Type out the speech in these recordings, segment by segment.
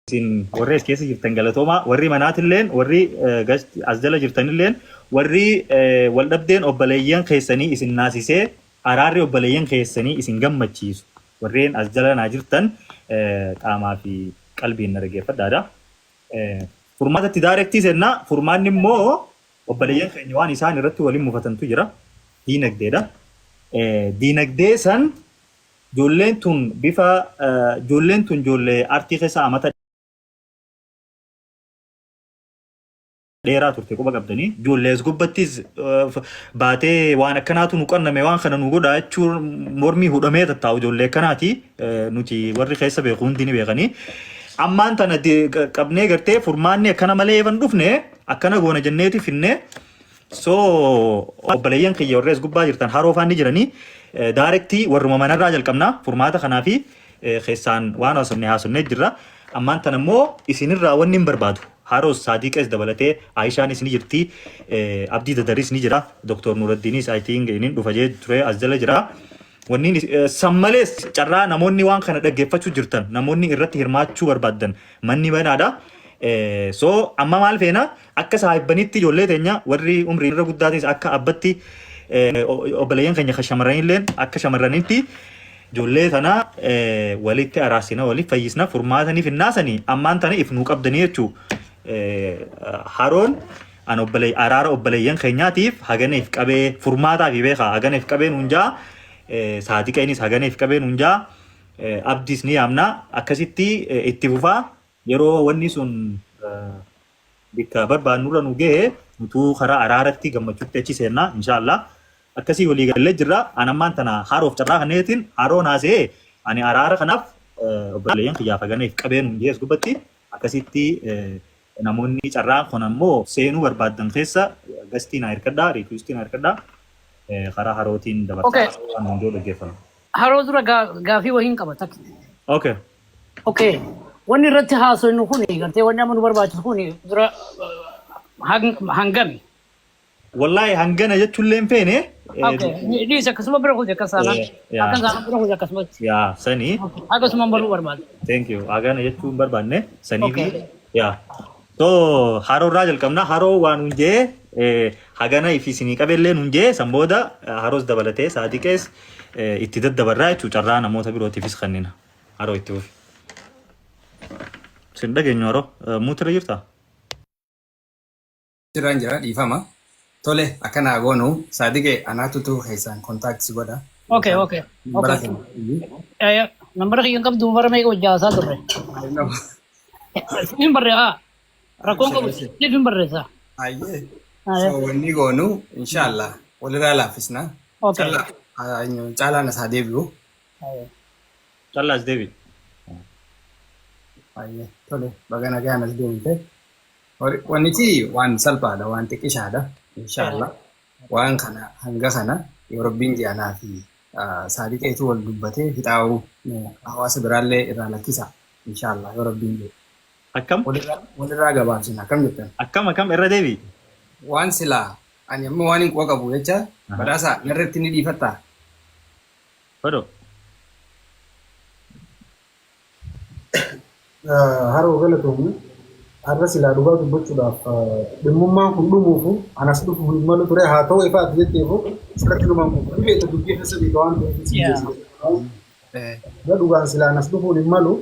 Isin warri as keessa jirtan galatoomaa, warri manaatilleen, warri as jala jirtanilleen, warri wal dhabdeen obboleeyyan keessanii isin naasisee araarri obboleeyyan keessanii isin gammachiisu, warreen as jala naa jirtan qaamaa fi qalbiin na dhaggeeffadhaadha. Furmaatatti directii seenna. Furmaanni immoo obboleeyyan keenya waan isaan irratti waliin mufatantu jira. Diinagdeedha. Diinagdee san Ijoolleen tun bifa ijoolleen tun ijoollee artii keessa amata dheeraa turte quba qabdanii. Ijoollee as gubbattis baatee waan akkanaatu nu qanname, waan kana nu godha jechuun mormii hudhamee tattaa'u ijoollee akkanaati. Nuti warri keessa beeku hundi ni beekanii. Ammaan tana qabnee gartee furmaanni akkana malee eevan dhufne akkana goona jenneeti finnee. So obboleeyyan kiyya warri as gubbaa jirtan haroo faan ni jiranii, directii warruma manarraa jalqabna. Furmaata kanaa fi keessaan waan haasofne haasofnee jirra. Ammaan tana immoo isinirraa wanni hin barbaadu. Haroos Saadiqees dabalatee Ayishaanis ni jirti. Abdii Dadaris ni jira. Dr. Nuraddiinis, I think, inni dhufa jee ture, as jala jira. Wanni san malees carraa namoonni waan kana dhaggeeffachuu jirtan, namoonni irratti hirmaachuu barbaaddan, manni banaadha. So amma maal feena? Akka saahibbanitti ijoollee teenya warri umrii irra guddaatis akka abbatti, obboleeyyan keenya kan shamarranilleen akka shamarranitti ijoollee tana walitti araarsina, walitti fayyisna, furmaatanii finnaasanii ammaan tana if nuu qabdanii jechuu. Haroon an obbolee araara obboleeyyan keenyaatiif haganeef qabee furmaataa fi beekaa haganeef qabee nuun jaa, Saadiqeenis haganeef qabee nuun jaa, Abdiis ni yaamna, akkasitti itti fufaa. Yeroo wanni sun bikka barbaannurra nu gahe nutuu karaa araaratti gammachuutti achi seenna, inshaallah. Akkasii walii galee jirra. An ammaan tana haroof carraa kanneetiin haroo naasee ani araara kanaaf obboleeyyan kiyyaaf haganeef qabee nuun jees gubbatti akkasitti namoonni carraa kun ammoo seenuu barbaaddan keessa guestii naa hirkadhaa, requestii naa hirkadhaa, karaa harootiin dabarsaa kan hundoo dhaggeeffama. Haroo, dura gaafii wahiin qaba takka. Okay. Okay. Wanni irratti haasofnu kun gartee wanni amma nu barbaachisu kun dura hangami? Wallahi hangana jechuullee hin feene. Okay. Dhiis, akkasuma bira kuti akka saanaan. Yaa. Akka saanaan bira kuti akkasumatti. Yaa sanii. Akkasuma baruu barbaada. Thank you. Hagana jechuu hin barbaanne sanii fi yaa. So haroo irraa jalqabna. Haroo waan hunjee hagana ifi isinii qabellee hunjee, san booda haroos dabalatee Saadiqees itti daddabarraa jechuu, carraa namoota birootiifis kennina. Haroo, itti fufi. Sin dhageenyu, haroo. Mute irra jirtaa? Jiraan jira, dhiifama. Tole, akkanaa goonu. Saadiqee, anaatutu keessaan contact si godha. Okay. Bara keenya. Nambara kiyyan qabdu, bara meeqa wajjin haasaa turre. I know. Siif hin barreessaa. Rakkoon qabu, siif hin barreessaa. Ayyee. So wanni goonu, inshallah, walirraa laaffisna. Okay. Callaa caalaan asaa deebi'u. Callaas deebi. Ayyee. Tole, baga nagaan as deebite. Wanniti waan salphaadha, waan xiqqishaadha. Inshallah. Waan kana hanga kana yoo Rabbiin jedhe anaa fi Saadiqeetu wal dubbatee fixaa'u, hawaasa biraallee irraa lakkisa. Inshallah, yoo Rabbiin jedhe. Akkam? Walirraa gabaabsina, akkam jettan? Akkam, akkam, irra deebi. Waan silaa ani amma waan hin quba qabu jecha badhaasa narratti ni dhiifattaa? Fadho. Haroo, galatoomi. Har'a silaa dhugaa dubbachuudhaaf dhimmummaan kun dhumuufu anas dhufu hin malu ture. Haa ta'u, ifa ati jetteefu sirratti dhumaan kun ni beekta, dubbii keessa beeka waan ta'eef si geessise. Gara dhugaan silaa anas dhufuun hin malu,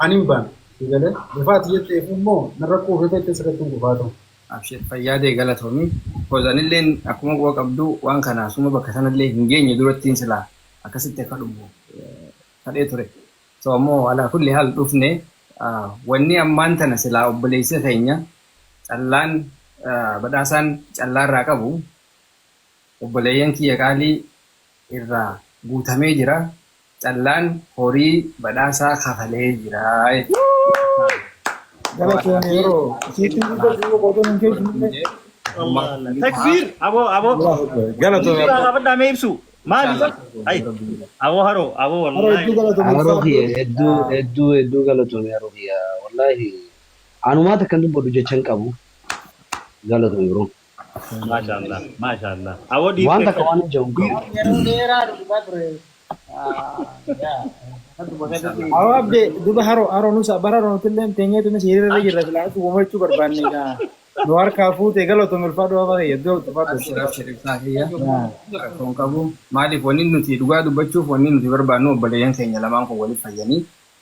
ani hin baane. Galee ifa ati jetteefu immoo narra quufee fettee sirratti hin qufaa ta'u. Abshir, fayyaadee, galatoomi. Koozanilleen akkuma quba qabdu waan kana suma bakka sanallee hin geenye durattiin silaa akkasitti akka dhumu fadhee ture. So ammoo alaa kulli haal dhufne. Wanni ammaan tana silaa obboleessi keenya callaan badhaasaan callaarraa qabu, obboleeyyan kiyya qaalii, irraa guutamee jira. Callaan horii badhaasaa kafalee jira jechuudha. Galatoomii yeroo isiitti dubbatu qotuun hin keessumne. Takbiir! Aboo, aboo. Galatoomii. Irraa gaafadhaa mee, ibsu. Maali? Ay, aboo haroo, aboo Haroo, wallahi. hedduu galatoomii. Haroo kiyya, hedduu hedduu hedduu galatoomii, haroo kiyya. Wallaahi anumaa takkan dubbadhu jecha hin qabu, galatoomi bro. Maashaallah, maashaallah. Aboo Waan dhiirri takka waan hin jedhu hin qabu. Yeroo dheeraa dhugaa ture. Yaa. Haroo abdee duba haroo haroo nusa bara haroo nutillee teenyeetu mis hiriirra jirra silaa uumachuu barbaanne gaa. Nu harkaa fuutee galatoom ulfaadhu waa baay'ee iddoo ulfaadhu. Abshir abshir ibsaa kiyya. Rakkoon qabu. Maaliif wanni nuti dhugaa dubbachuuf wanni nuti barbaannu obboleeyyan keenya lamaan kun waliif fayyanii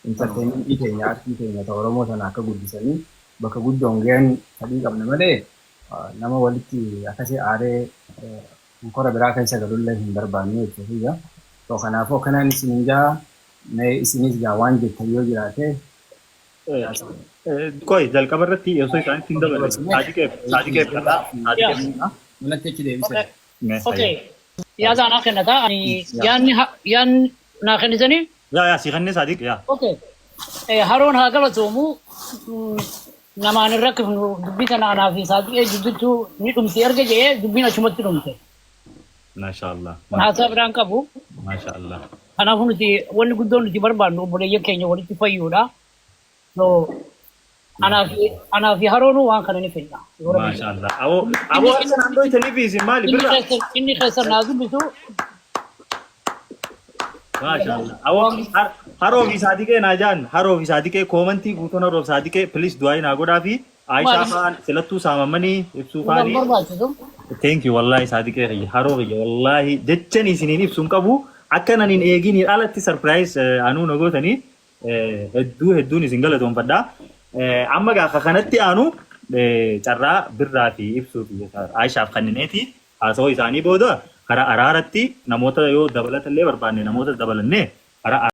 entertainmentii keenya artii keenya ta Oromoo tana akka guddisanii bakka guddoon gahan fedhii qabna malee nama walitti akkasii aaree kora biraa keessa galullee hin barbaannu jechuudha. So kanaafuu akkanaan isin jaa mee isinis gaa waan jettan yoo jiraate. Qoy jalqaba irratti osoo isaanitti hin daballe Saadiqeef Saadiqeef Saadiqeef. Manatti achi deebise. Okay. Yaada anaa kennataa. Ani yaadni yaadni naa kennitanii. Yaa yaa si kennee Saadiq yaa. Okay. Haroon haa galatoomu namaan hin rakkifnu dubbii tana anaa fi Saadiqee jidduutti ni dhumti erga jedhee dubbiin achumatti dhumte. Maashaallah. Haasaa biraan qabu. Maashaallah. Kanaafuu nuti wanni guddoon nuti barbaannu obboleeyyan keenya walitti fayyuudha. So anaa fi haroonuu waan kana ni fedha. Maashaallah. Aboo aboo harka naannoo itanii fi isin maali Inni birra? keessa inni keessa naa dubbisu. Maashaallah. Aboo haroo fi Saadiqee naa jaan haroo fi Saadiqee commentii guutuun haroo fi Saadiqee please du'aa naa godhaa fi Aishaa faan silattuu saamamanii ibsuu Waan faanii. barbaachisu. Thank you wallahi Saadiqee kiyya haroo kiyya wallahi jechan isiniin ibsuun qabu akka nan hin eeginiin alatti surprise anuu na gootanii hedduu hedduun isin galatoonfadha. Amma gaafa kanatti aanu carraa birraa fi ibsuu fi Aishaaf kannineeti haasawaa isaanii booda karaa araaratti namoota yoo dabalatallee barbaanne namoota dabalannee karaa